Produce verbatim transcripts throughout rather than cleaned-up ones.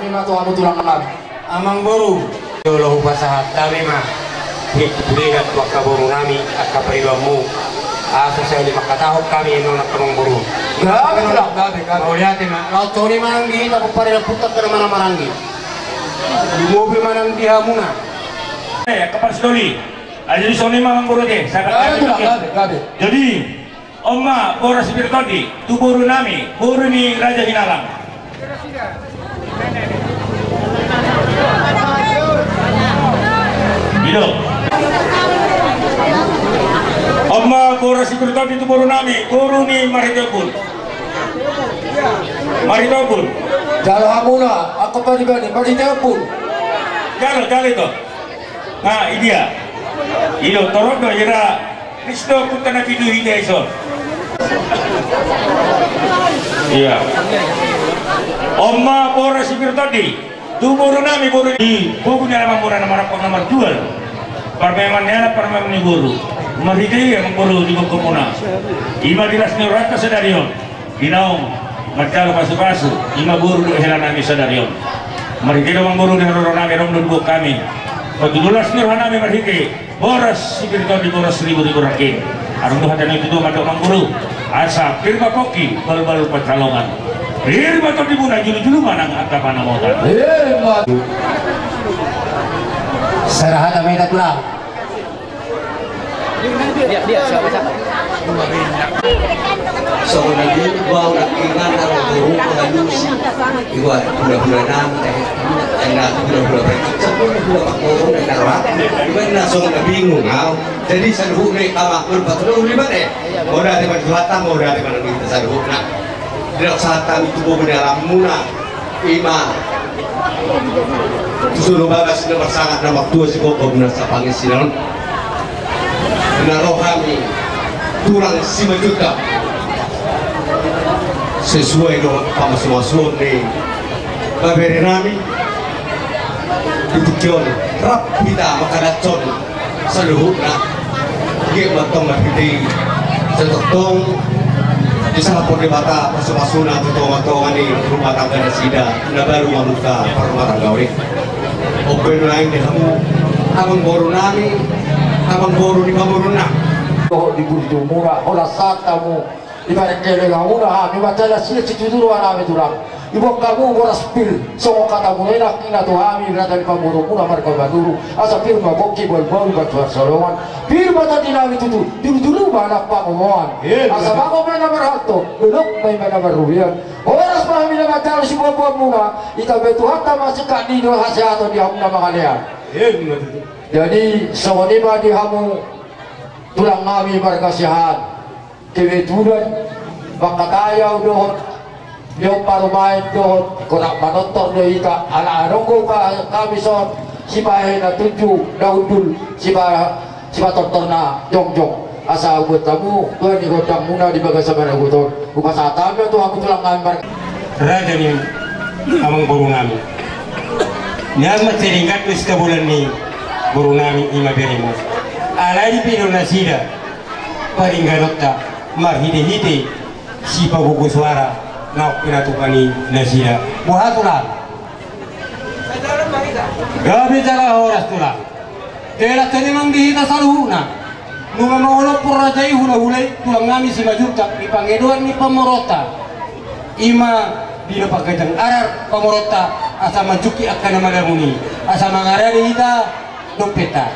Ima tu hamu tulang nami. Amangboru. Jolo hupasahat hami ma. Hita pudiran tu angka boru nami, angka paribanmu. Asa sai dimangkatahon hami annon angka amangboru. Gabe tulang. Gabe, gabe. Mauliate ma. Laos songon i ma nang di hita pomparan ni ompunta angka na marhaha maranggi. Lumobi ma nang di hamuna. Eh, angka parsidoli. Ah, jadi songon i ma amangboru ate. Gabe tulang, gabe, gabe. Jadi, on ma boras ni Pir Tondi, tu boru nami, boru ni Raja Hinalang. Ido. On ma boras ni Pir Tondi tu boru nami, boru ni Marhite Ombun. Marhite Ombun. Jalo hamuna, angka pariban ni Marhite Ombun. Jalo, jalo ito. Nah, i dia. Ido, torop do, ira. Risto, kuta na pidu hita ison. Iya. On ma boras ni Pir Tondi. Tu boru nami, boru ni, boru ni alaman muna na marampang na marjual. Parmaeman ni anak, parmaeman ni boru. Marhite i amangboru di gokhon muna. Ima di las ni rohanta sadari on. Di naung manjalo pasupasu, ima boru dohot hela nami sadari on. Marhite do amangboru di haroro nami, ro do di gokhon nami. Patudulas ni roha nami marhite boras ni Pir Tondi, boras ribu-ribu rangkin. Adong do hata ni tutu mandok amangboru. Asa pir ma pongki, balu-balu pansalongan. Pir ma tondimuna, julu-julu ma nang angka panamotan. Ima. Serahan nami na tulang. Songon na di bau na kina na rongkuru pengalusi. Iwa hula-hula nang teh. Ena hula-hula berarti. Songon hula pakoro na roha. Iwa na songon na bingung au. Jadi saluhut ni kamakul patulung lima teh. Mau dati pada juhatan, mau dati pada minta saluhut na. Tidak usah tami tubuh benda lamuna. Ima. Tu solu bagas na marsangap na martua si gokhon muna sapangisinan. Na ro hami tulang Simanjuntak. Sesuai dohot pamasu-masuon ni babere nami. Di tingki on rap hita mangkadashon saluhutna. Gek mantong marhite i. Sai tongtong disahaphon Debata pasu-pasuna tu tonga-tonga ni rumah tangga nasida na baru mambuka parrumahtanggaon i. Ope nuaeng di hamu amangboru nami, amangboru ni pamoruonna. Dohot di burju muna, holan sahat hamu. Ibaen keleng hamuna hami, mansai las situtu roha nami tulang. Iboan hamu boras pir, songon hatamuna i nangkin tu hami, raja ni pamoruonmuna marga Manurung, asa pir ma pongki, balu-balu pansalongan. Pir ma tondi nami tutu, julu-julu ma nang pangomoan. Asa bagot ma i na marhalto, dolok ma i na marrubean. Horas ma hami na manjalo siboan-boanmuna, ditambai Tuhanta ma singkat ni dohot hasehaton di hamu na mangalean. Jadi songon i ma di hamu tulang nami marga Siahaan. Kebetulan mangkatai au dohot, dohot parumaen dohot, holan manortor do hita, ala adong do hami son, sipahe na tunju na hundul, sipa, sipatortor na jongjong. Asa hubuat hamu tuan ni gondangmuna di bagasan manogot on. Hupasahat hami ma tu hamu tulang nami marga. Raja ni amangboru nami. Nian ma sering gak tu sikabulan ni boru nami ima beremu. Alai dipilon nasida. Paringganonta marhite-hite sipagogo soara na pinatupa ni nasida. Boha tulang? Gabe jala horas tulang. Telas tadi mang di hita saluhutna. Nunga mangolophon raja i hula-hula i tulang nami Simanjuntak di pangidoan ni pamoruonta. Ima dina pangganjang arar pamoruonta asa manjungkit angka na madamun i asa mangarade hita. Dompetta.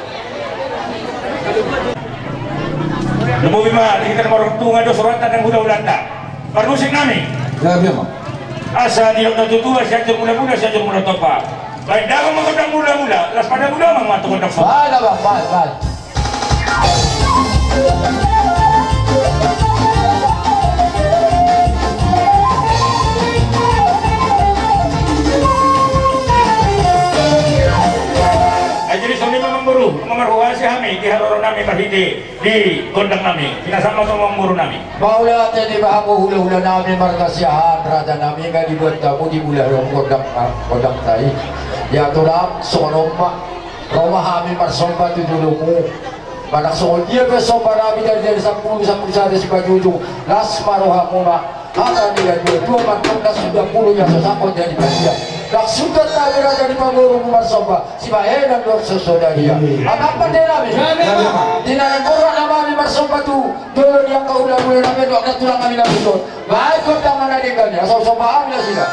Lumobi ma di hita na marorungan do soranta nang hula-hulanta. Parmusik nami. Gabe ma. Asa didok na tutu, sianjur mula-mula, sianjur mula tompa. Baen damang ma gondang mula-mula, las pada mula ma tu gondang somba. Baen, baen, baen, baen. Ai jadi songon i ma amangboru, marhuaso hami di haroro nami marhite di gondang nami. Pinasahat ma tu amangboru nami. Mauliate ma di hamu hula-hula nami marga Siahaan, raja nami, nga dibuat hamu di mula gondang, gondangta i. Ia tulang, songon on ma. Ro ma hami marsomba tu jolomu. Manang songon dia pe somba nami, dari, dari sampulu, sampulu sada simanjujung, las ma rohamuna. Hata ni na dua-dua mantong na suda pulu ia so sangkot jadi badia. Langsung ke tabi raja di pamorumu marsomba, sibahenan dohot songon i. Iya. Apa pande nami? Iya, iya. Di na naeng gorak nama nami marsomba tu jolo ni angka hulahula nami dohot na tulang nami na tuson. Baen gondang ma na denggan i, asa somba hami nasida.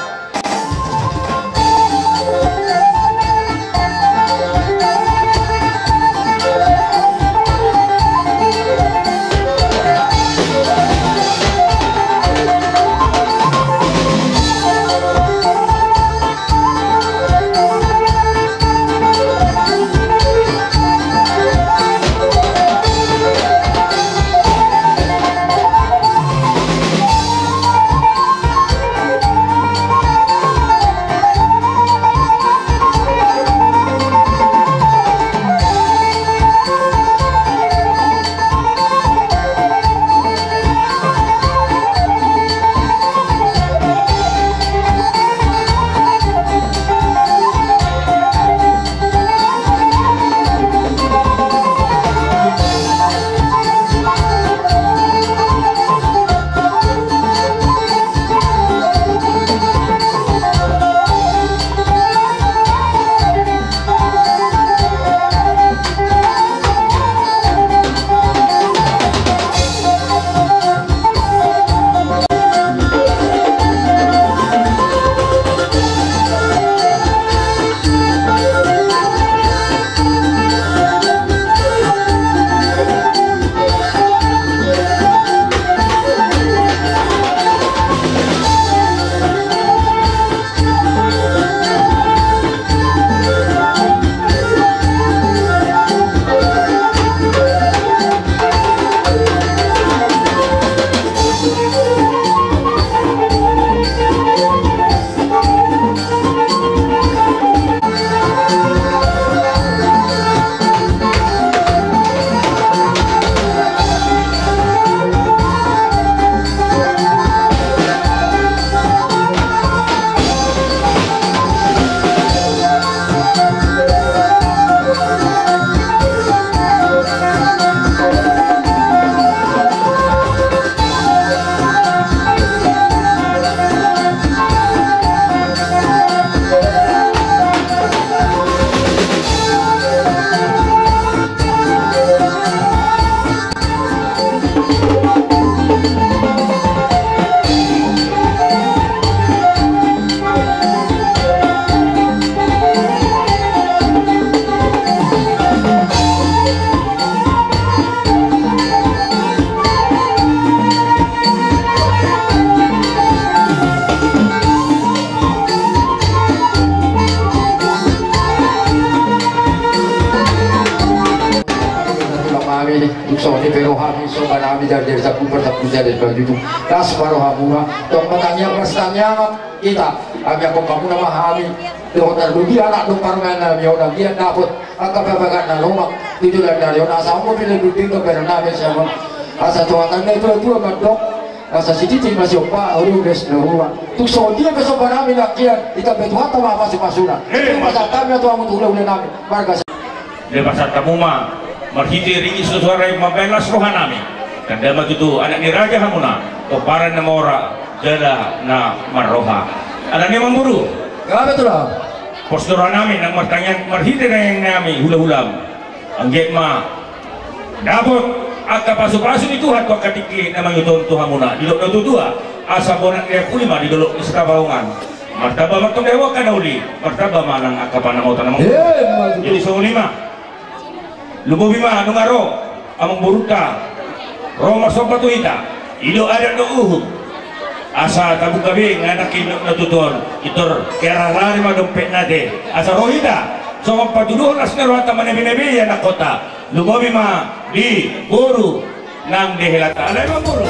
Tulang nami, tung songon i pe roha nami, somba nami, jari jari sapu, pasapu jari pajuju. Las ma rohamuna, tong ma tangiang, las tangiang. Hita, hami angka hamuna ma hami, dohot na lobi anak dohot parumaen nami on, anggiat dapot angka pabagatna lomak tu joloan ni ari on, asa on ma pille dunding dohot bahenon nami sian on. Asa tu hata ni na tua-tua mandok, asa sititi ma siompa, ules na rua. Tung songon dia pe somba nami nangkin, hita pe Tuhanta ma pasu-pasuna. Eh, pasahat hami ma tu hamu tu hula-hula nami, marga Dia pasahat hamu ma, marhite ringgit so suara mambaen las roha nami. Tanda ma tutu anak ni raja hamuna, pomparan na mora, jala na marroha. Alani i amangboru. Gabe tulang. Pos do roha nami, nang martangiang, marhite tangiang nami, hula-hulam. Anggiat ma dapot angka pasu-pasu ni Tuhan tu angka tingki na mangihut on tu hamuna. Didok na tua-tua, asa bonak ni Ampuriman, di dolok ni Sitabaongan. Martamba ma tong dao angka na uli, martamba ma nang angka panamota na mangihut. Emma tutu. Jadi songon i ma. Lumobi ma nunga ro amangborunta ro marsomba tu hita. I do adat dohot uhum. Asa tabuka be nang na tutu on. Pintor diarahari ma dompetna ate. Asa ro hita songon patuduhon las ni rohanta, manebe-nebe ia anakkonta. Lumobi ma di boru nang di helanta. Alai ma boru.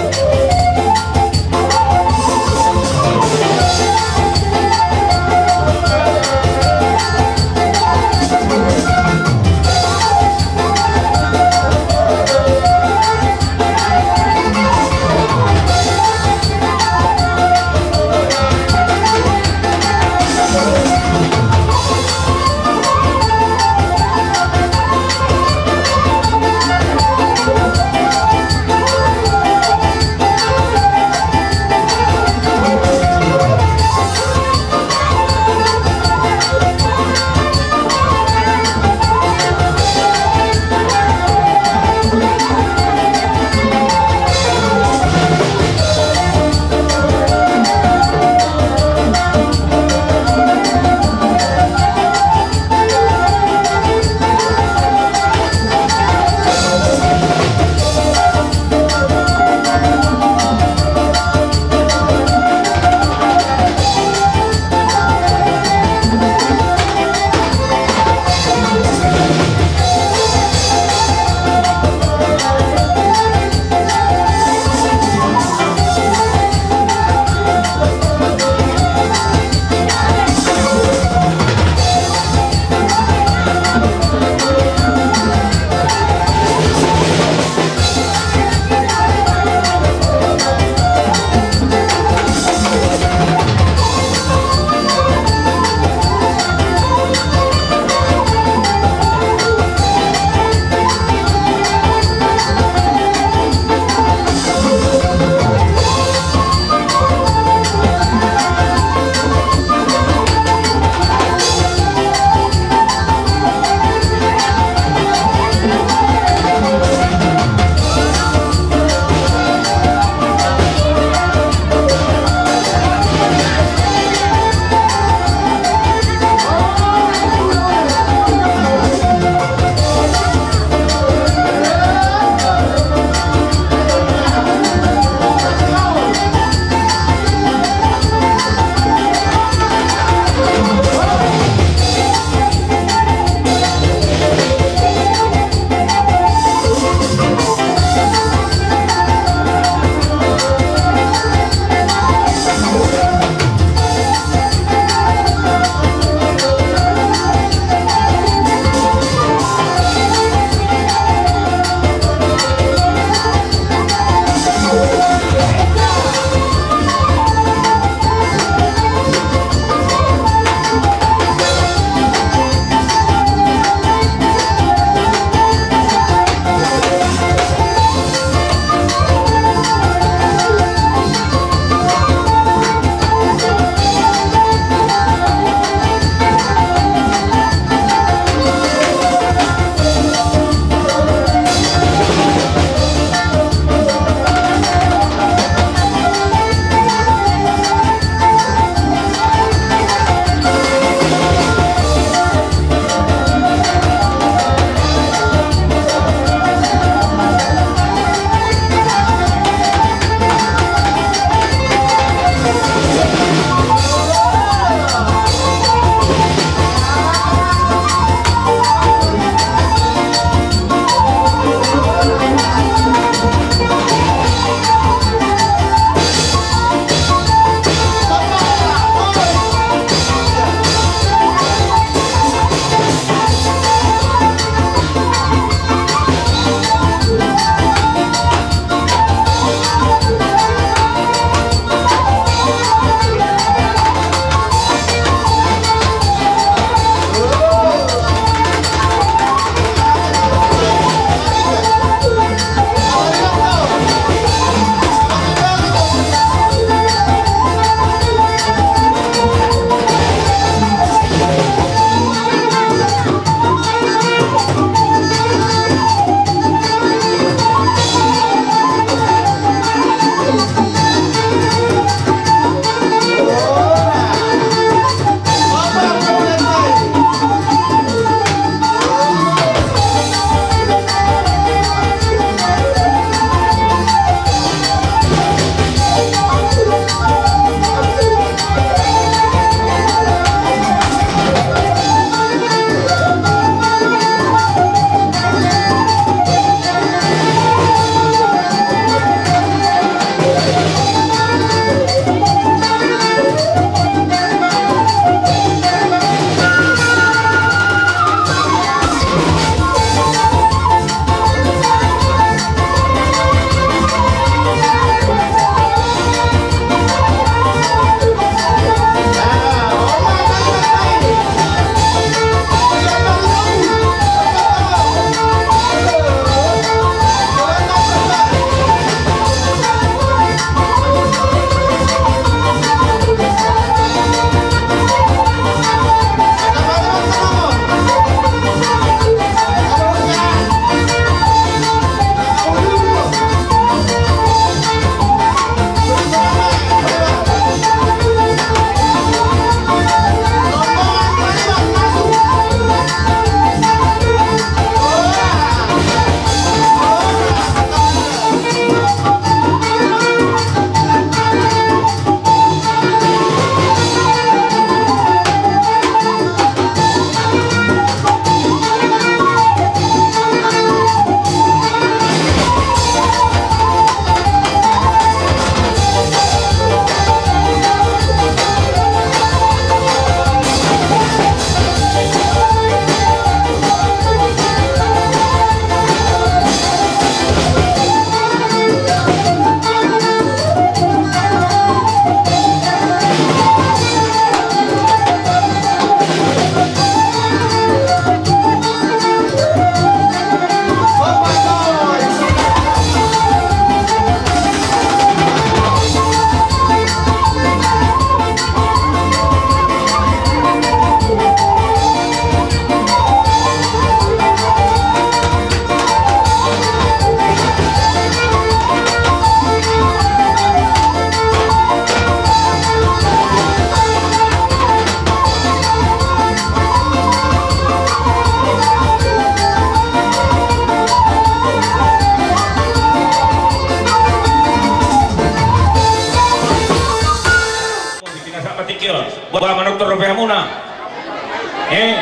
Eh,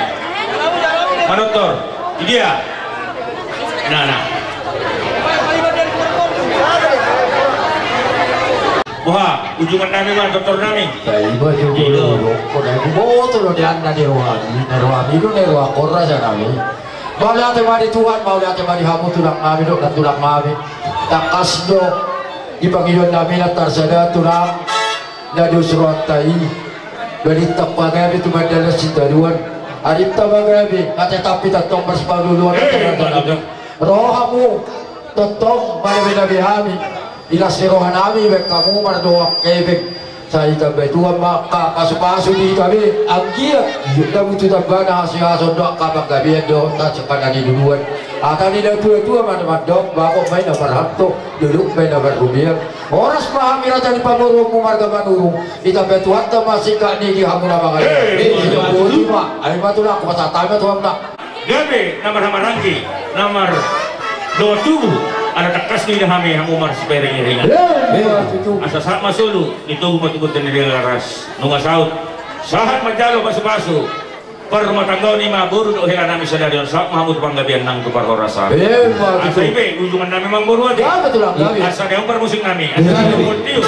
manortor. Idia. Nah, nah. Boha, ujungan nami ma, tortor nami. Sai, iba juga. Ido. Kau dah ibu boto lo di anda di rohani, di rohani itu di roha kora sana mi. Mauliate ma di Tuhan, mauliate ma di hamu tulang nami dohot nantulang nami. Tangkas do di pangidoan nami na tarsada tulang na di usroanta i. Balintang pagabe tu mandalan sitadoan. Arinta pagabe, nga tetap i tongtong marsipaolooloan. Eh, tongtong. Ro hamu tongtong manabe-nabe hami. Di las ni roha nami baen hamu mardongan hepeng. Sai tambai Tuhan ma angka pasu-pasu di hita be, anggiat na butuh tambana hasuhuton dohot angka panggabean dohot hasuhuton na niduluan. Hata ni natua-tua ma na mandok, bagot ma i na marhalto, dolok ma i na marrobean. Horas ma hami raja ni pamoruonmu marga Manurung. Ditambai Tuhanta ma singkat ni di hamu na mangalehon. Eh, boti ma. Ai ma tulang, hupasahat hami ma tu hamuna. Gabe na marhahamaranggi, na mardongan tubu, ala tangkas do ida hami hamu marsiparingiringan. Eh, boti. Asa sahat ma solu, ni togu ma tubu tene di laras, nunga saut. Sahat manjalo pasu-pasu. Parrumatanggaon i ma boru dohot hela nami sadari on, sahat ma hamu tu panggabean nang tu parhorasan. Eh, boti. Asa i be ujungan nami ma boru ate. Gabe tulang, gabe. Asa deong parmusik nami. Asa deong tio.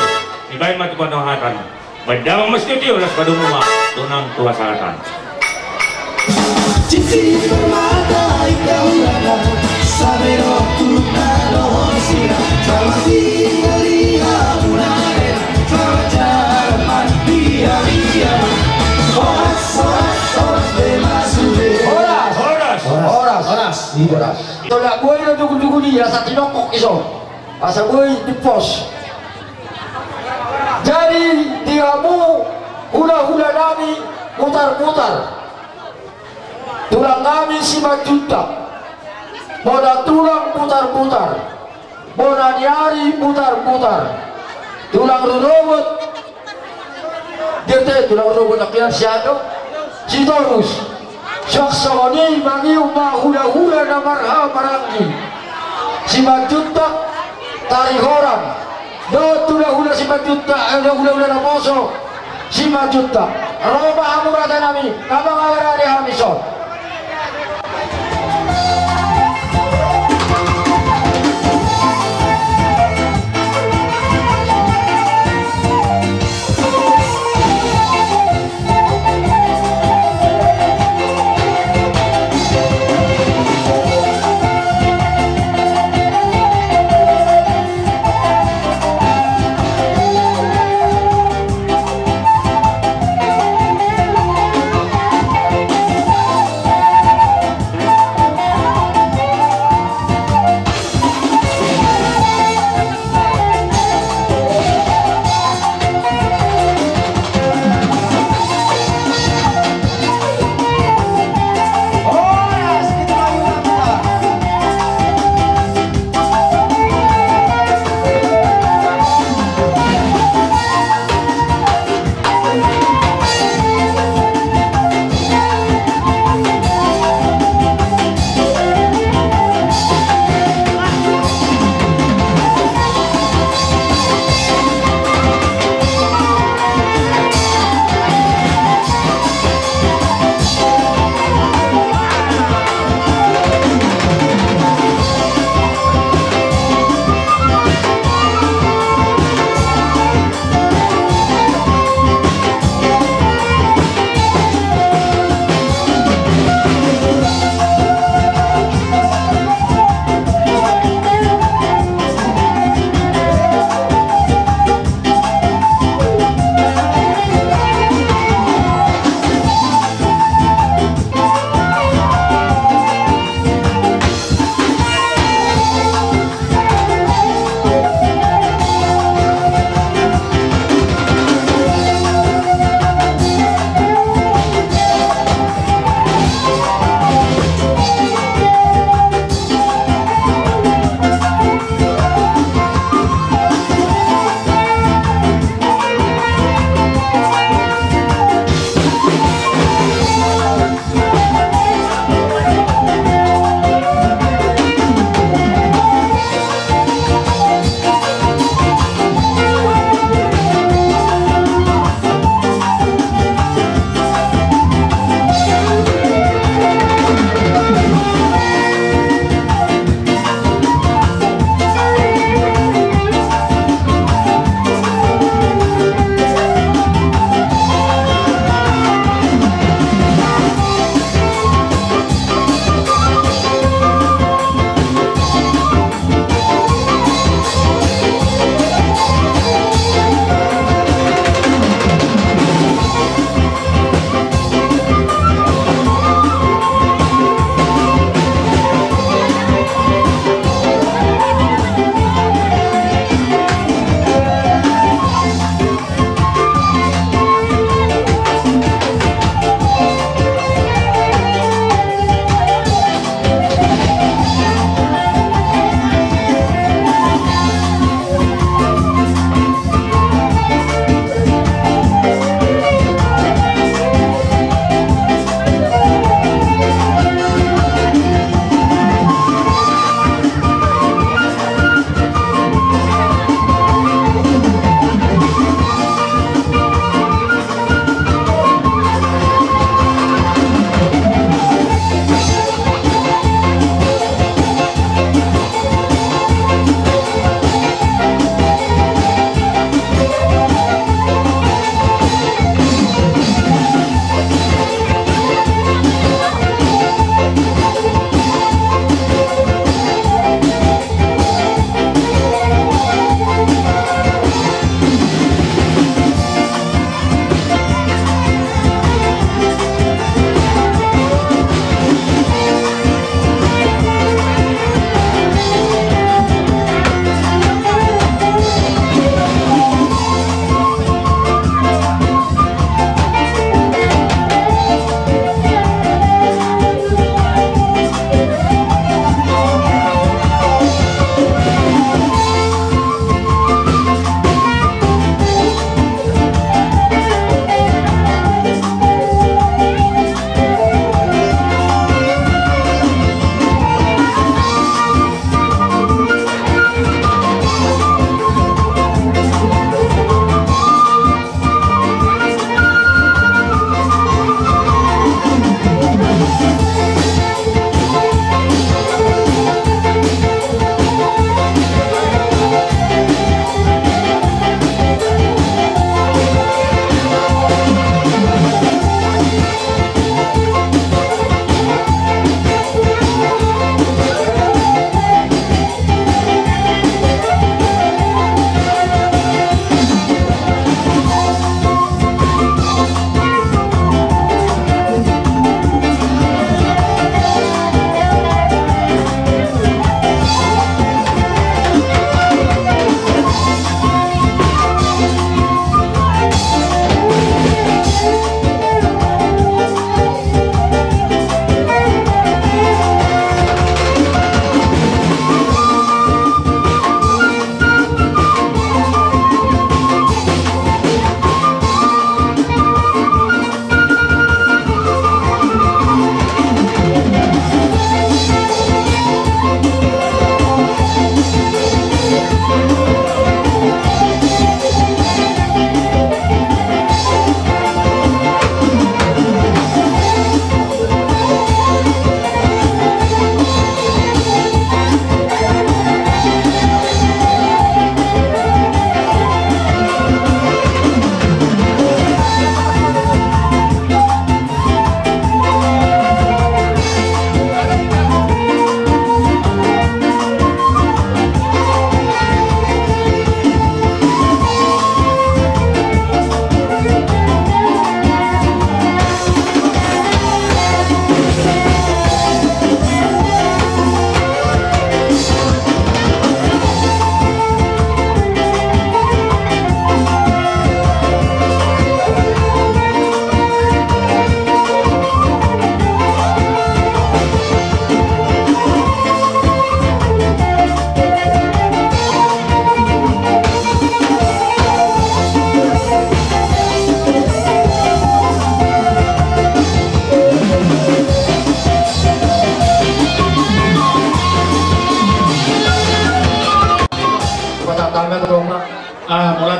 Dibaen ma tu pandohatan. Baen damang ma sitio-tio, laos padomu ma tu nang tu hasahatan. Cici permata indah ulana, samero tu tano sira, selamat tinggal di hamuna rena, selamat jaman dia dia. Horas, horas, horas, be masude. Horas. Horas. Horas. Horas. Horas. Tolak buai na dugu-dugu dia, asa tinongkok iso. Asa buai di pos. Jadi di hamu hula-hula nami Butar-butar, tulang nami Simanjuntak, bona tulang Butar-butar, bona ni ari Butar-butar, tulang rorobot, Dia te tulang rorobot na hian sian do Sitorus. Suang songon i mangihut ma hula-hula na marhahamaranggi, Simanjuntak Tarihoran dohot hula-hula Simanjuntak, eh, hula-hula naposo Simanjuntak. Ro ma hamu raja nami na mangaradei hami son.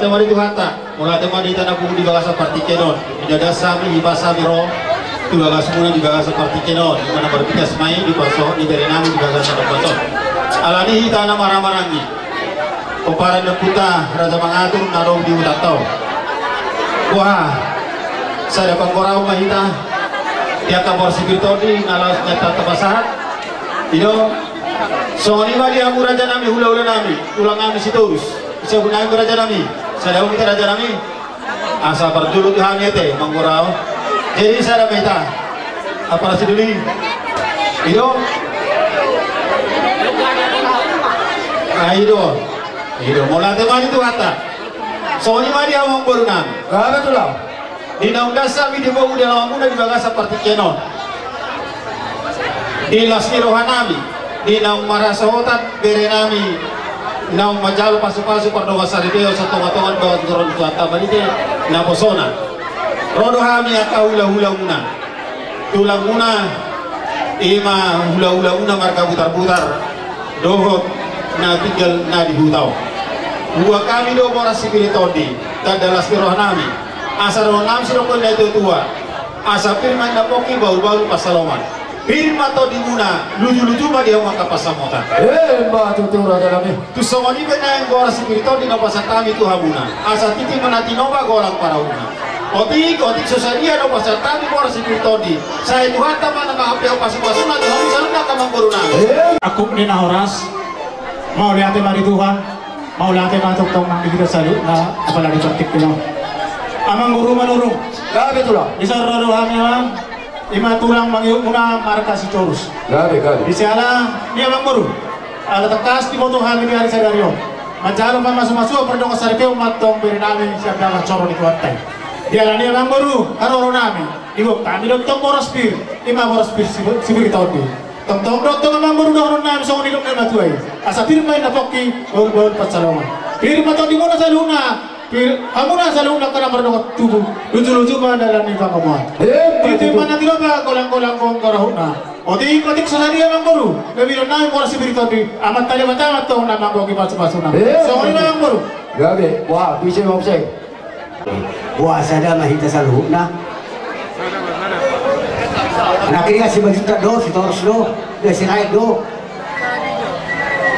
Mauliate ma di Tuhanta, mauliate ma di hita na pungu di bagasan partingkian on. Di na das hami, di pas hami ro tu bagasmuna di bagasan partingkian on, di na marpitas ma i di pasahat ni bere nami di bagasan partingkian on. Alani hita na marhahamaranggi, pomparan ni ompunta Raja Mangatur na adong di hutanta on. Boha, sada panggoraon ma hita di angka boras ni pir tondi na laos nian tapasahat. I do, songon i ma di hamu raja nami, hulahula nami, tulang nami Sitorus. Ise hahut nami, raja nami? Sada hahut hita, raja nami. Asa parjolo tu hami ate manggoraon. Jadi sada ma hita. Apa sidoli? I do. Ah, i do. I do. Mauliate ma di Tuhanta. Songon i ma di hamu amangboru nami. Gabe tulang. Di naung das hami di pogu ni alamanmuna di bagasan partingkian on, di las ni roha nami, di naung marhasohotan bere nami, naung manjalo pasupasu pardongan saripeon sian tongatonga ni bagasan joro ni Tuhanta Marite Naposona. Ro do hami angka hulahulamuna, tulangmuna, i ma hulahulamuna marga Butarbutar dohot na tinggal na di huta on. Huboan hami do boras sipir ni tondi, tanda las ni roha nami. Asa dohonon nami sidok ni natuatua, asa pir ma inna pongki, bahulbahul pansalongan. Pir ma tondimuna, lujuluju ma di hamu angka pansamotan. Emma tutu, raja nami. Tung songon i pe nuaeng boras sipir ni tondi na hupasahat hami tu hamuna, asa tintin ma na tinopa, golang pangarahutna. Otik, otik so sadia na hupasahat hami boras sipir ni tondi, sai Tuhanta ma na mangapehon pasupasuna tu hamu saluhutna, angka amangboru nami. Angkup ni na horas. Mauliate ma di Tuhan. Mauliate ma tongtong nang di hita saluhutna, apala di partingkian on. Amangboru Manurung. Gabe tulang. Dison ro do hami, amang. I ma tulang mangihutmuna marga Sitorus. Gabe, gabe. Di siala ni i, amangboru, ala tangkas diboto hami di ari sadari on, manjalo pamasumasuon pardongan saripeon ma antong bere nami sian bagas joro ni Tuhanta i. Di ala ni i, amangboru, haroro nami, diboan hami do antong boras pir, i ma boras pir si-, sipir ni tondi. Tongtong do antong, amangboru, dohonon nami songon nidok ni natuatua i, asa pir ma inna pongki, bahulbahul pansalongan. Pir ma tondimuna saluhutna. Pir, hamuna saluhutna angka na mardongan tubu, lujuluju ma dalan ni pangomoan. Emma tutu. Tintin ma na tinopa, golanggolang pangarahutna. Otik, otik so sadia, amangboru, gabe dohonon nami boras sipir ni tondi, Amanta Debata ma antong na manggohi pasupasuna. Emma tutu. Songon i ma, amangboru. Gabe. Wah, bisa ma, Om Seng. Boha, sada ma hita saluhutna. Nangkin i Simanjuntak do, Sitorus do, Sirait do.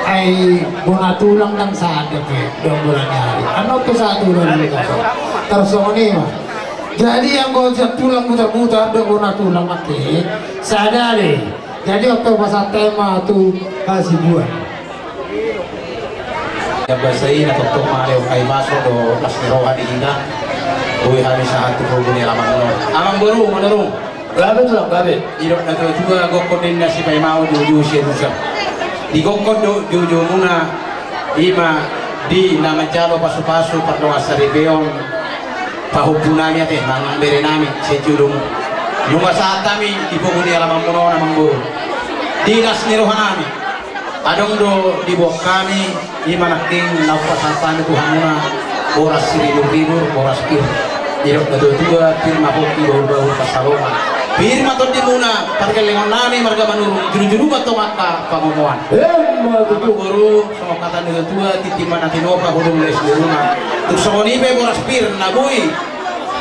Ai bona tulang ndang sada pe, ndang bona ni ari. Annon pe sada tulang ni ari. Tarsongon i ma. Jadi anggo sian tulang Butarbutar do bona tulang, mate, sada le. Jadi on pe hupasahat ma tu hasibuan. Ia basa i na tongtong ma ale on, haibaso do las ni roha di hita. Boi hami sahat tu pogu ni alamanmuna on. Amangboru Manurung. Gabe tulang, gabe. Didok natuatua, gokhon do inna sipaimaon, joujou sialusan. Digokhon do joujoumuna, i ma di na manjalo pasupasu pardongan saripeon pahompu nami ate, manang bere nami sian jolomu. Nunga sahat hami di pogu ni alamanmuna on, amangboru, di las ni roha nami. Adong do diboan hami, i ma nangkin na hupasahat hami tu hamuna, boras siriburribur, boras pir. Didok natuatua, pir ma pongki, bahulbahul pansalongan. Pir ma tondimuna, pargellengon nami marga Manurung, lujuluju ma antong angka pangomoan. Emma tutu. Amangboru, songon hata ni natuatua, tintin ma na tinopa, hudung les di ruma. Tung songon i pe boras pir na boi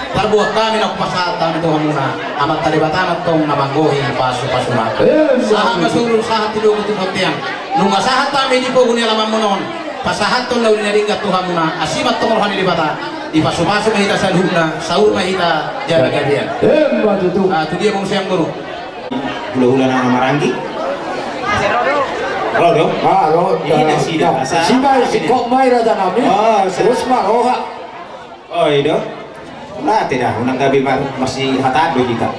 tarboan hami, na hupasahat hami tu hamuna, Amanta Debata ma antong na manggohi pasupasuna. Emma tutu. Sahat ma solu, sahat tu dogu tu bontean. Nunga sahat hami di pogu ni alamanmuna on, pasahathon na uli na denggan tu hamuna, asi ma antong roha ni Debata, dipasupasu ma hita saluhutna, saur ma hita jala gabe. Emma tutu. Ah, tu dia muse, amangboru? Hulahula na marhahamaranggi. Ro do? Ah, ro. Ina sida. Sida, singkop ma i, raja nami. Ah, sa- Terus ma roha. Oh, i do. Mauliate da, unang gabe mar-, marsihataan do hita.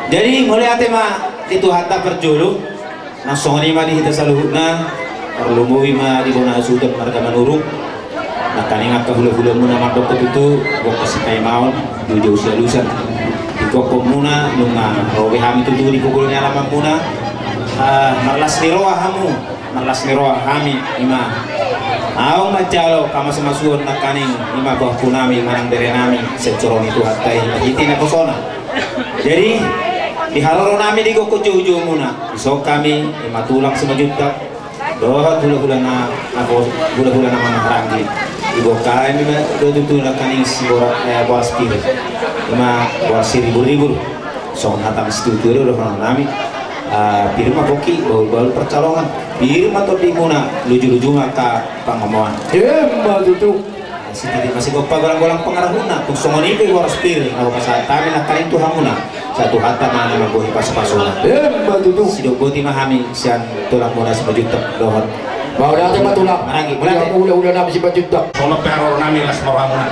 Jadi, mauliate ma di Tuhanta parjolo, nang songon i ma di hita saluhutna, tarlumobi ma di bona hasuhuton marga Manurung. Nangkaning angka hulahulamuna mandok tutu, gokhon sipaimaon, joujou sialusan. Digokhonmuna, nunga ro be hami tutu di pogu ni alamanmuna. Ah, marlas ni roha hamu, marlas ni roha hami, i ma. Ahu manjalo pamasumasuon nangkaning, i ma pahompu nami manang bere nami sian joro ni Tuhanta i, Marhite Naposona. Jadi, di haroro nami digokhon joujoumuna, dison hami, i ma tulang Simanjuntak dohot hulahula na, na pos-, hulahula na marhahamaranggi. Iboan hami ma do tutu nangkaning si Boras, eh, Boras Pir. Ima Boras Siribur-ribur. Songon hata ni situatua do dohonon nami. Ah, pir ma pongki, bahul-bahul pansalongan. Pir ma tondimuna, luju-luju ma angka pangomoan. Ima tutu. Sititi ma sigompa, golang-golang pangarahutna. Tung songon i pe Boras Pir, na hupasahat hami nangkaning tu hamuna. Sai Tuhanta ma na mambohi pasu-pasuna. Ima tutu. Sidok boti ma hami sian tulangmuna Simanjuntak dohot. Mauliate ma tulang. Maranggi, mauliate. Ia mula-mula nami Simanjuntak. Songon pe haroro nami las ma rohamuna.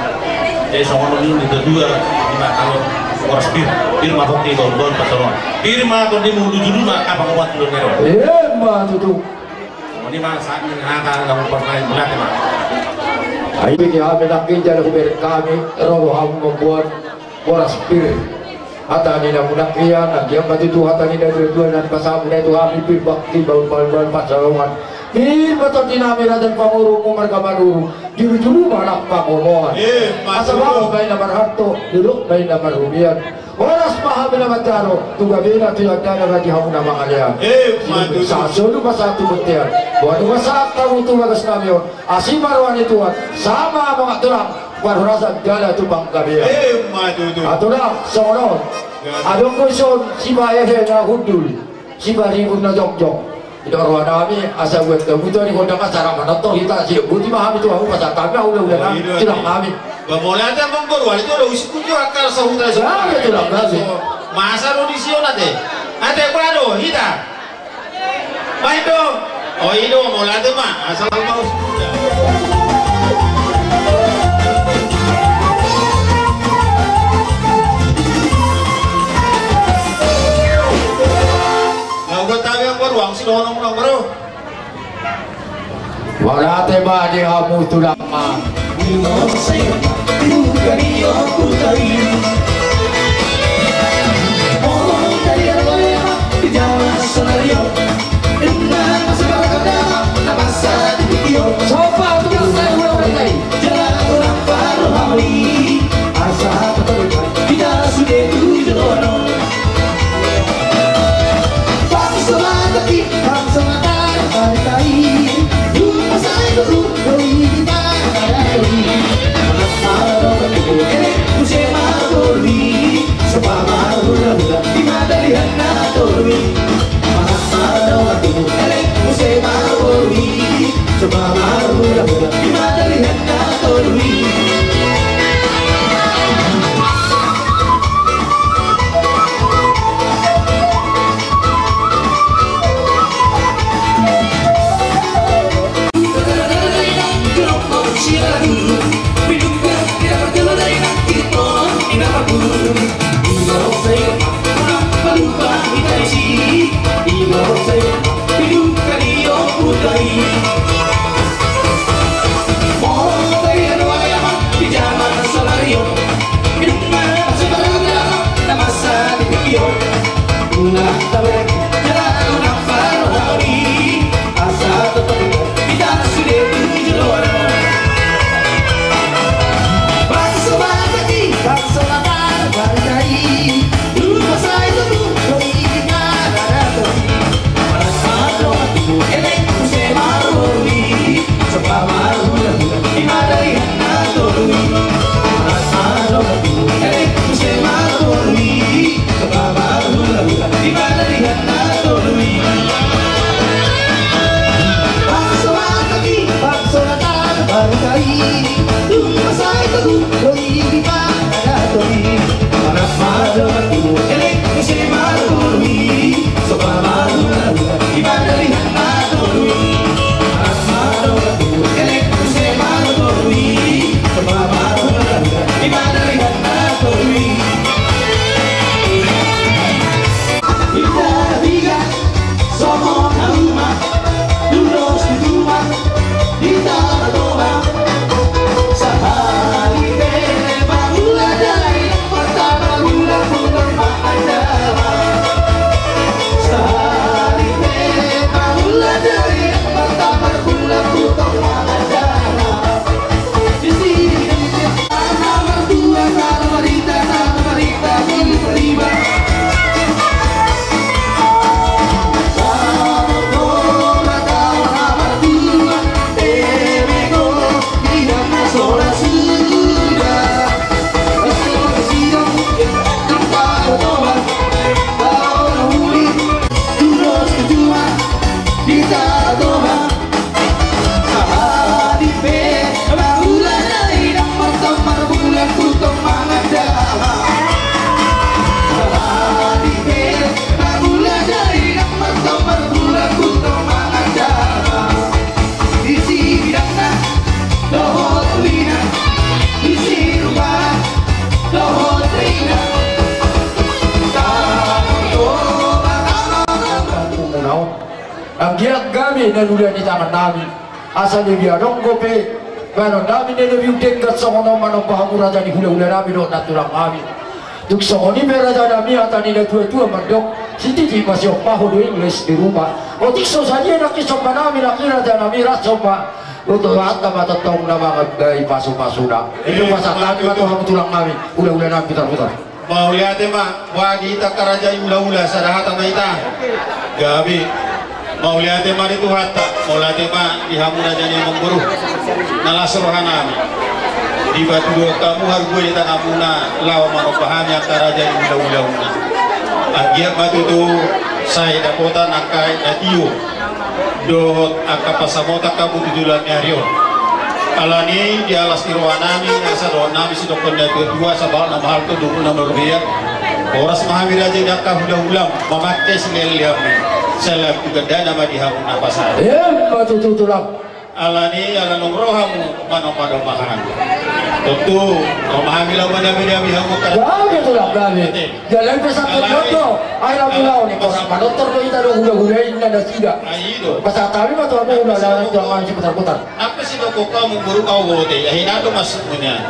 Jadi songon on ni dua, ima, kalau Boras Pir, pir ma pongki, bahul-bahul pansalongan. Pir ma tondimu, luju-luju ma angka pangomoan tu joloan on. Ima tutu. Songon i ma sahat ni hata na hupasahit, mauliate ma. Ai bege hami nangkin jala hubereng hami ro do hamu mamboan Boras Pir. Hata ni na muna hian, na hian ma tutu hata ni na dua-dua na pasahat muna tu hami, pir bakti, bahul-bahul pansalongan. Pir ma tondi nami raja ni pamoruonmu marga Manurung, julu-julu ma nang pangomoan. Ima tutu. Asa bahen ma inna marhalto, dolok ma inna marrumian. Horas ma hami na manjalo, tu gabena tu tondana bagi hamu na mangalean. Ima tutu. Sahat solu ma sahat tu bontean. Boan ma sahat hamu tu bagas nami on. Asi ma roha ni Tuhan, sama ma tulang, parhorasan jala tu panggabean. Ima tutu. Atulang, songon on. Adong do dison sipaehe na hundul, siparibur na jongjong. Didok roha nami asa buat gabuto di gondang acara manortor hita, sidok boti ma hami tu hamu, pasahat hami ma hula-hula nami, tulang nami. Ba mauliate ma, boru, ari tu do usik kutu akal sahuta. Masa do disi on ate. Ate, bola do hita. Baen do. O, i do, mauliate ma. Asal mau. Mauliate ma di hamu tulang. Anggiat gabe na niluluan ni tangannami. Asa lobi adong dope bahenonnami na lobi umdenggan songon on manomba hamu raja ni hulahulanami dohot nantulangnami. Tung songon i pe rajanami, hata ni natuatua mandok: Sititi ma siompa, ho do ingles di rumah. Otik so sadia nangkin sombanami nangkin rajanami, rap somba. Boto hata ma tongtong na mangandai pasupasuna. Ito pasahatnami ma tu hamu tulangnami, hulahulanami, putarputar. Mauliate ma, boha di hita angka raja ni hulahula, sada hata ma hita. Gabe. Mauliate ma di Tuhanta, mauliate ma di hamu raja ni amangboru na las rohanami. Dipatuduhon hamu harbue di tanganmuna laho manomba hami angka raja ni hulahulauna. Anggiat ma tutu sai dapotan angka na tio dohot angka pansamotan hamu tu joloan ni ari on. Alani i di las ni rohanami, asa dohononnami sidohonon ni natuatua, sabahat na mahalto, dumungkun na marrobean. Horas ma hami raja ni angka hulahulam, mamangke silehonlehonmi. Sai lam tu gandana ma di hamu na pasahat. Emma tutu tulang. Alani i ala naung ro hamu manomba-nomba hami. Tontu ro ma hami laho manabi-nabi hamu. Gabe tulang, gabe. Ate. Jala i pe sangkut. Alani i. Ai lam tu laho ni, horas manortor do hita dohot hulahula i, ninna nasida. Ai i do. Pasahat hami ma tu hamu hulahulanami, tulang, siputarputar. Nang pe sidohonon hamu boru au bote, ai hina do maksudmuna.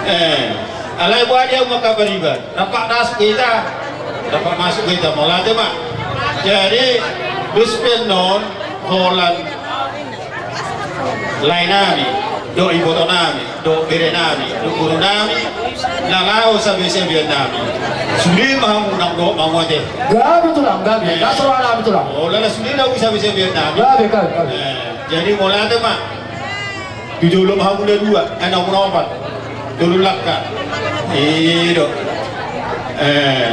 Eh, alai boha di hamu angka pariban? Rap masuk hita. Rap masuk hita, mauliate ma. Jadi, dos pe annon holan laenami, dohot ibotonami, dohot berenami, dohot gurunami na laho sabe-sabeannami. Sude ma hamu nang dohot hamu ate. Gabe tulang, gabe. Eh. Las rohanami tulang. Olo, las sude nang sabe-sabeannami. Gabe, gabe, gabe. Eh, jadi mauliate ma. Tu jolo ma hamu na dua, eh, na hamu na opat. Tolu langka. I do. Eh.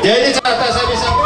Jadi, sata sabi-sabi.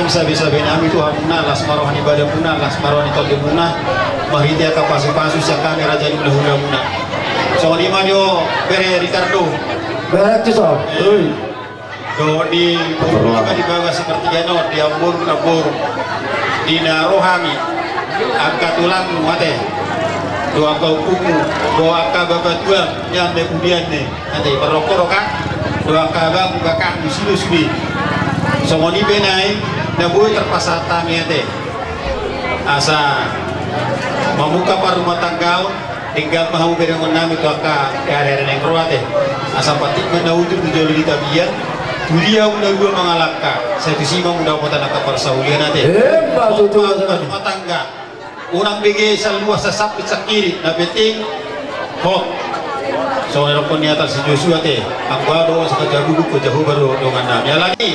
Sabe-sabe nami tu hamuna, las ma roha ni badanmuna, las ma roha ni tondimuna, marhite angka pasu-pasu sian hami raja ni hula-hulamuna. Songon i ma jo bere Ricardo. Bere tu so. Ui. Dohot di boru nami di bagas sepertiga on, di amboru, namboru. Di na ro hami, angka tulangmu ate, dohot angka ompungmu, dohot angka bapatuam, nian ne pudian ne, ate, parrongko do kan, dohot angka abangmu, kakakmu, sude-sude. Songon i pe nai, na boi tarpasahat hami ate. Asa mamungka parrumatanggaon, denggan ma hamu berengon nami tu angka ari-ari naeng ro ate. Asa patik ma na ujur tu jolo di tapian, tu dia hamu na dua mangalangka, sai tusi ma hamu dapotan angka parsaulian ate. Emma tutu. Rumah tangga. Unang bege saluas sasapit sakiri, na penting hot. Songon na nidok ni hata si Josua ate, anggo adong sahat jabu, tu Jahowa do dongan nami. Alani.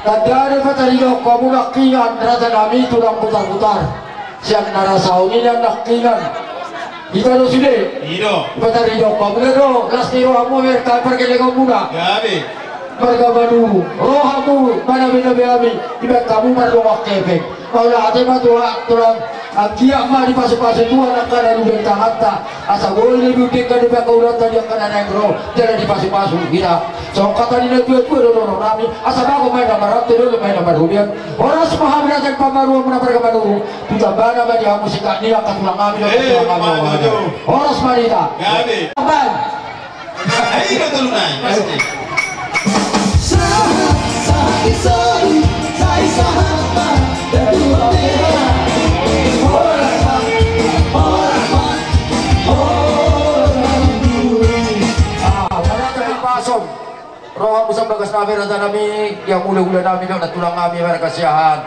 Tanda ni patarido hamu nangkiningan raja nami tulang Butarbutar. Sian na ra saonari nangkiningan. Hita do sude. I do. Patarido hamu na do las ni rohamu, marga pargellengonmuna. Gabe. Marga Manurung. Ro hamu manabe-nabe hami, dibahen hamu mardongan hepeng. Mauliate ma tu tulang, anggiat ma dipasu-pasu Tuhan angka na dumenggan tangihonta. Asa boi na dumenggan di panggabeanta di angka na naeng ro, jala dipasu-pasu hita. Songon hata ni na tua-tua do dohonon nami, asa bagot ma i na marhata, dolok ma i na marrobean. Horas ma hamu raja ni pamoruonmuna marga Manurung. Tu tambana ma di hamu singkat ni angka tulang nami dohot tulang nami. Horas ma di hita. Gabe. Abang. Ayo, tolong naik, pasti. Sahat, sahat di solu, sai sahat ma. Horas ma, horas ma, horas ma. Ah, horas ma. Ro hamu sian bagas nami raja nami, di hamu hula-hula nami dohot nantulang nami marga Siahaan.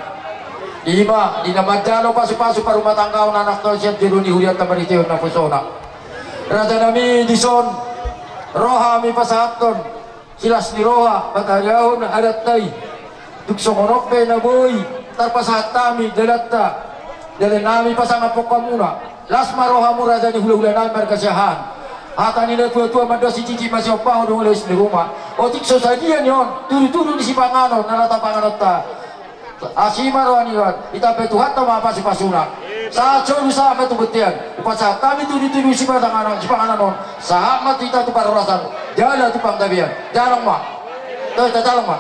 Ima, di na manjalo pasu-pasu parrumatanggaon anak tolu sian jolo ni hurianta marhitehon naposona. Raja nami, dison ro hami pasahathon silas ni roha, pangkataion adatta i. Tung songon on pe na boi tarpasahat hami dalanta, dalan nami pasangaphon hamuna. Las ma rohamu raja ni hula-hula nami marga Siahaan. Hata ni na tua-tua mandok: Sititik ma siompa ho, dung loas ni ruma. Otik so sadia ni on tudu-tudu ni sipanganon na laho tapanganonta. Asi ma roha ni Tuhan, ditambai Tuhanta ma pasu-pasuna. Sahat solu sahat ma tu bontean. Hupasahat hami tudu-tudu sipanganon, sipanganon on. Sahat ma tu hita tu parhorasan jala tu panggabean. Jalo ma. Toe, tajalong ma.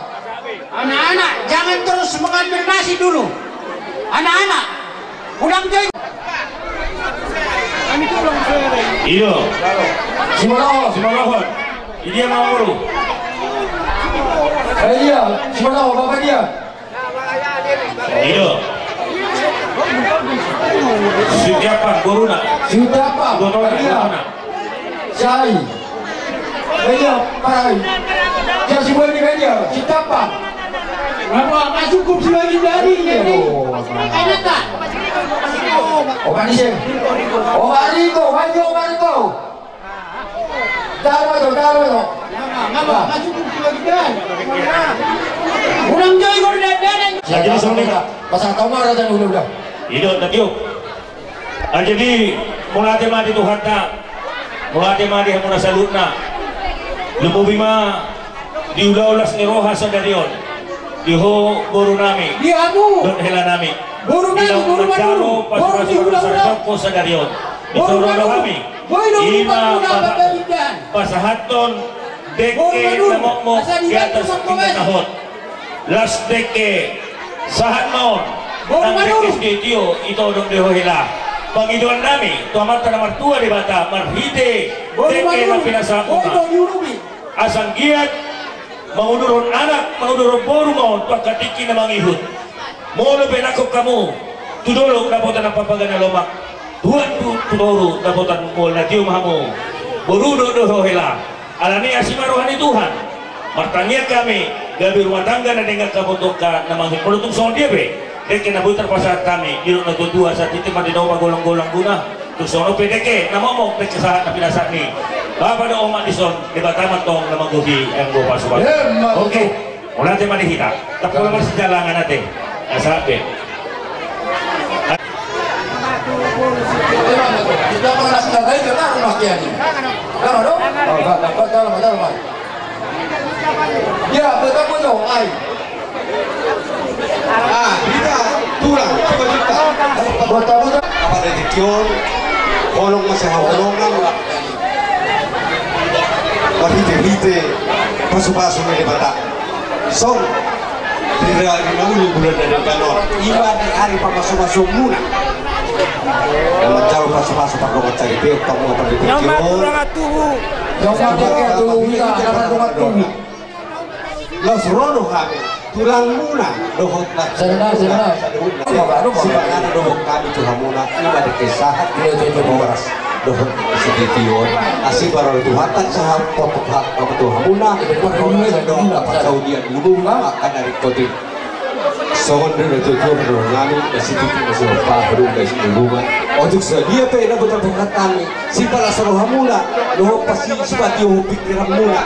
Anak-anak, jangan terus mengambil nasi dulu. Anak-anak, pulang jo. Iyo. Simoloan. Simoloan. Idia ma boru? Eh, iya, Simoloan, bapak dia. Iyo. Sitiapan, boruna. Sitiapan, boruna. Sai. Media, parai. Dia si Boni media, si Tapa. Apa, apa cukup si Boni dari? Oh, oh, kan isi. Oh, Barito, Barito, Barito. Daru itu, daru itu. Apa, apa cukup si Boni dari? Jadi songon i ma. Pasahat ma raja ni hulahula. I do na tio. Ah, jadi, mauliate ma di Tuhanta, mauliate ma di hamuna saluhutna. Lumobi ma di ulaon las ni roha sadari on, di ho boru nami, di hamu dohot hela nami. Boru nami, boru Manurung, boru ni hulahula. Di ulaon manjalo pasupasu sardongko sadari on, di soro do hami. Ima pasahathon dengke na mokmok di atas tingki na hot. Las dengke, sahat ma on nang dengke sitio-tio i todong di ho hela. Pangidoan nami tu Amanta na martua Debata marhite dengke na pinasahatmuna, asa anggiat mangudurhon anak, mangudurhon boru ma on tu angka tingki na mangihut. Molo pe nangkok hamu tu dolok dapotan Ampampaga na lomak, tuat tu, tu toru dapotan mual na tio ma hamu, boru dohot ho hela. Alani i asi ma roha ni Tuhan. Martangiang hami gabe rumah tangga na denggan hamu tu angka na mangihut. Molo tung songon dia pe dengke na boi tarpasahat hami, didok na tua-tua, sahat tintin ma di na opa golang-golang guna. Tung songon on pe dengke na mokmok, dengke sahat na pinasahat ni bapa dohot omak dison, Debata ma antong na manggohi, anggo pasupasu. Oke. Mauliate ma di hita. Tapala marsijalangan ate. Asa be. Kita mana sudah baik, kita rumah kiai. Lama dong? Oh, enggak, enggak, enggak, lama, lama. Ya, betul, betul, ai. Ah, hita, tulang, coba kita. Buat tamu, apa ada di Tion? Holong masih holongan. Marhite-hite pasupasu ni Debata. Songon di ari na uli bulan na denggan on, ima di ari pamasumasuonmuna. Na manjalo pasupasu pardongan saripeon hamu, pardongan tubu. Las ro do hami. Tulangmuna dohot na saluhutna. Sipanganon dohot hami tu hamuna, ima dengke sahat, ima dengke horas dohot sitio-tio on. Asi parol Tuhanta sahat, potop tu hamuna. Dohot na pasaulian lubung, maka dari kotin. Songon do na tua-tua parol nami, na sititi na sinompa, parol na sinulungan. Otik sadia pe na boi tarpasahat hami, sipalas rohamuna, dohot pasi, sipatio pikiranmuna.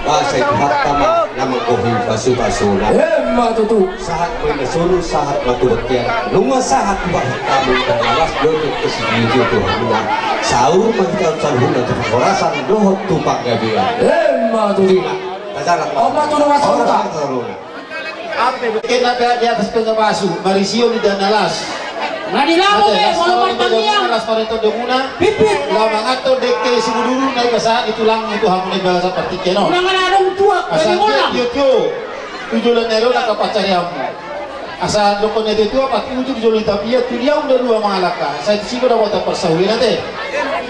Asa i Tuhanta ma na manggohi pasupasuna. Emma tutu. Sahat ma i na solu, sahat ma tu bontean. Nunga sahat ma hami, na las dohot tu sitio-tio tu hamuna. Saur ma hita saluhutna tu parhorasan dohot tu panggabean. Emma tutu. Tajalang. Emma tutu, Mas. Horas ma hita saluhutna. Ampe, kena pe di atas pengapasu, marisi on di dana las. Na di lamu be, molo martangiang. Las pareto domuna. Pipit. Laho manganhon dengke sibuduru na ipasahat ni tulangmu tu hamu na di bagasan partingkian on. Unang adong tuak, asa gabe molang. Tio-tio tu joloan ni ari on angka pansarianmu. Asa dohonon ni natua-tua, patuju di jolo ni tapian, tu dia unda dua mangalangka. Sai tusi do dapotan parsaulian ate.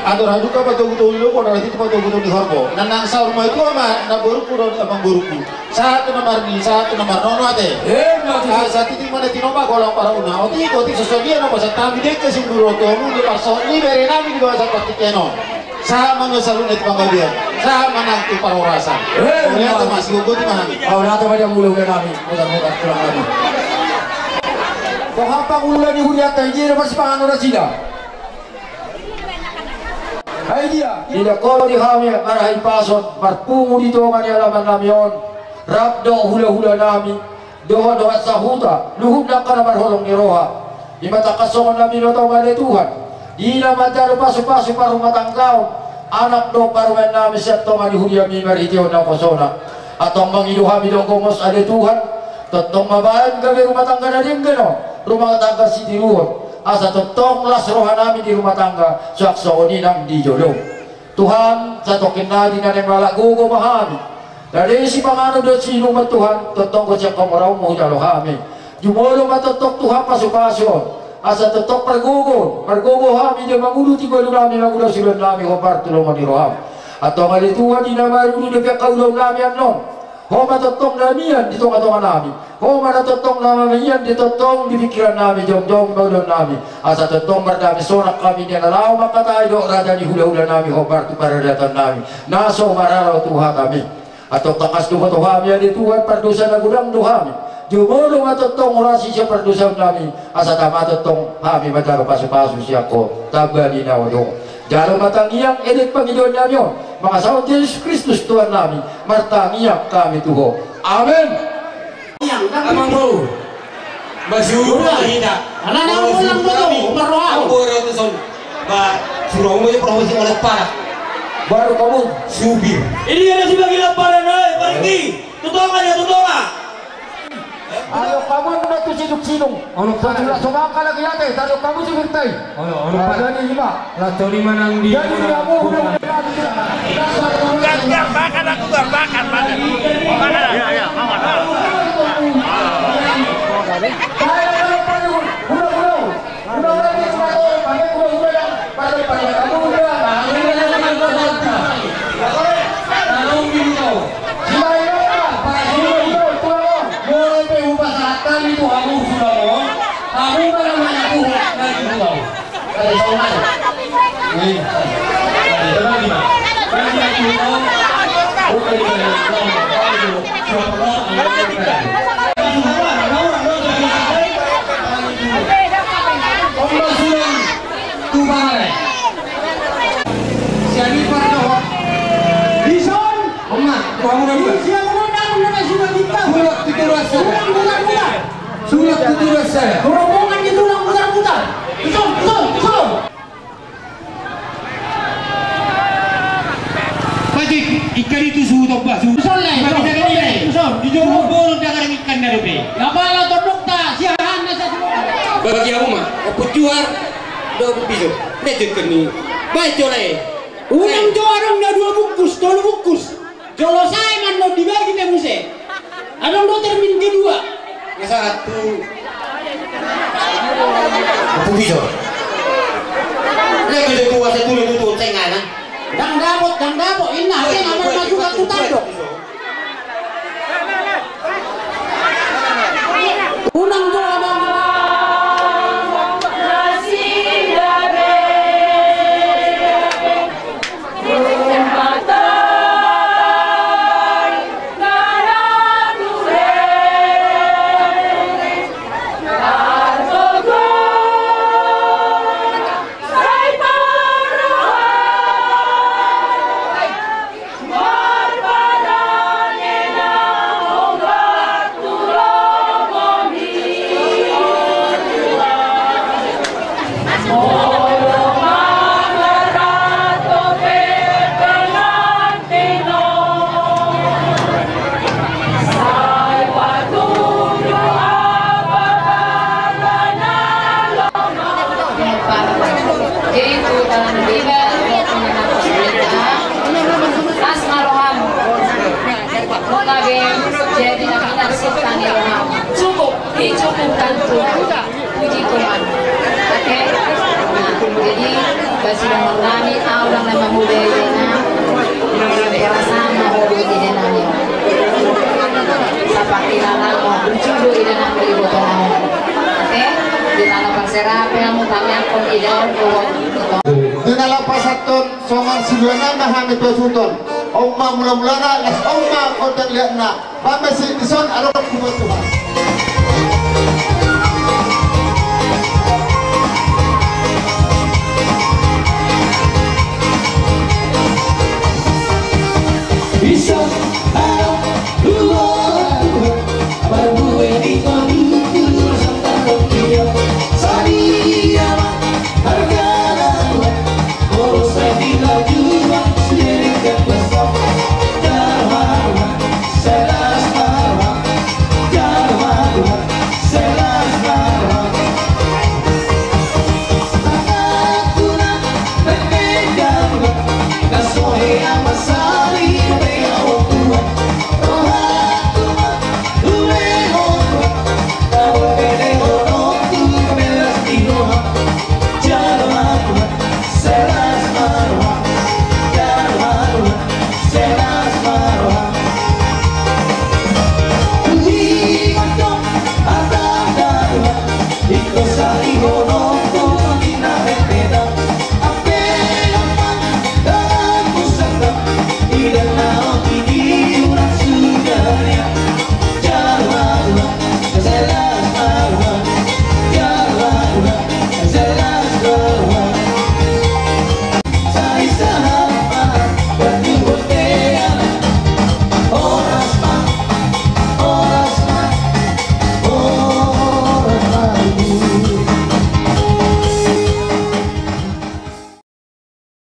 Andor haduka patogu-togu ni lombu, andor hatiti patogu-togu ni horbo. Nang saur matua ma, na borungku dohot amangborungku. Sahat tu na marnini, sahat tu na marnono ate. Emma tutu. Asa tintin ma na tinompa, golang parauna. Otik, otik, songon dia na pasahat hami dengke sibuduru on tu hamu, di parsaoran ni bere nami di bagasan partingkian on. Sahat ma nang saluhutna tu panggabean. Sahat ma nang tu parhorasan. Emma tutu. Mauliate ma, sigogoti ma hami. Mauliate ma di hamuna hulahula nami. Mutar-mutar tulang nami. Boha pangula ni hurianta, i dia do marsipanganon nasida. Ai dia. Di dia, kolo di hami marhahipason, marpungu di tonga ni alaman nami on, rap dohot hulahula nami, dohot dongan sahuta, luhut angka na marholong ni roha. Ima tangkas songon na binoto ma ale Tuhan, di na manjalo pasupasu parrumatanggaon anak dohot parumaen nami sian tonga ni huriami marhitehon naposona. Antong mangido hami do gomos ale Tuhan, tongtong ma baen gabe rumah tangga na denggan on, rumah tangga sitiruon, asa tongtong las roha nami di rumah tangga, suang songon i nang di jolo. Tuhan, satongkin nari na naeng lalap gogo ma hami. Na disi panganon dohot sinuman Tuhan, tongtong do sian hamoraonmu hujalo hami. Jumolo ma tongtong Tuhan pasupasu on, asa tongtong margogo, margogo hami di na mangudut tu alu nami, mangulas ulaon nami hombar tu lomo ni roham. Antong ale Tuhan, di na marudut dope angka ulaon nami annon, Ho ma tongtong na mian di tonga-tonga nami. Ho ma na tongtong na mamian di tongtong di pikiran nami, jongjong ma ulaon nami. Asa tongtong mardame sonang hami di na laho mangkatai dohot raja ni hulahula nami hombar tu paradaton nami na so maralo tu hatami. Antong tangkas do huboto hami ale Tuhan pardosa na godang do hami. Jumolo ma tongtong hurasi sian pardosaon nami, asa tama tongtong hami manjalo pasupasu sian Ho tamba ni na adong. Jalo ma tangiang, elek pangidoan nami on, mangasahon Jesus Kristus Tuhan nami, martangiang hami tu Ho. Amen. Amang boru. Ba suru hita. Anak-anak ulang dulu, umur rohau. Umur rohau tu son. Ba suru umur provinsi oleh para. Baru kamu supir. Ini ada si bagi laparan, oi, pergi. Tutonga ya, tutonga. Ayo kamu nuna tu sidung-sidung. Ono para. Sudah somak lagi ya teh, taruh kamu supir tai. Ono, ono para. Jadi lima. Laco lima nang di. Jadi kamu udah. Gang, gang, makan aku, gang, makan, makan. Makan. Ya, ya, makan. Dison. Sulak tutu rasa. Sulak tutu rasa. Rombongan ni tulang mutar-mutar. Dison, dison, dison. Pajik, ikan itu suhu tombak, suhu. Suson le, suson, suson, suson. Di jolo bolon dagar ikan na dope. Ngapa la tondokta, siahan na sa suhu. Bagi aku mah, oput juar, do oput bisu. Lecet kan ni. Baik, jole. Unang jo adong na dua bungkus, tolu bungkus. Jolo sae mandok dibagi pe muse. Adong do termin kedua. Nga satu. Aku bisa. Lihat itu tua satu itu tuh cenganan. Dang dapot, dang dapot. Inna, oke, nggak mau masuk aku tandok. Unang jo adong. Jadi, tu dalam tiga, las ma roham. Nunga be jadi na pinarsitan ni roham. Cukup, dicukupkan Tuhan. Puji Tuhan. Oke. Nah, jadi, basi dengan nami, au lang nama muda idena. Perasaan mau di idena ni. Sapati lala mau berjudul idena di botol. Oke. Di tanah perserape yang utama yang kau tidak. Di tanah pasaton songan siluana na hami pasuton. Oma mula-mulana, las oma kota liatna. Pamesi dison, alo kubuat Tuhan.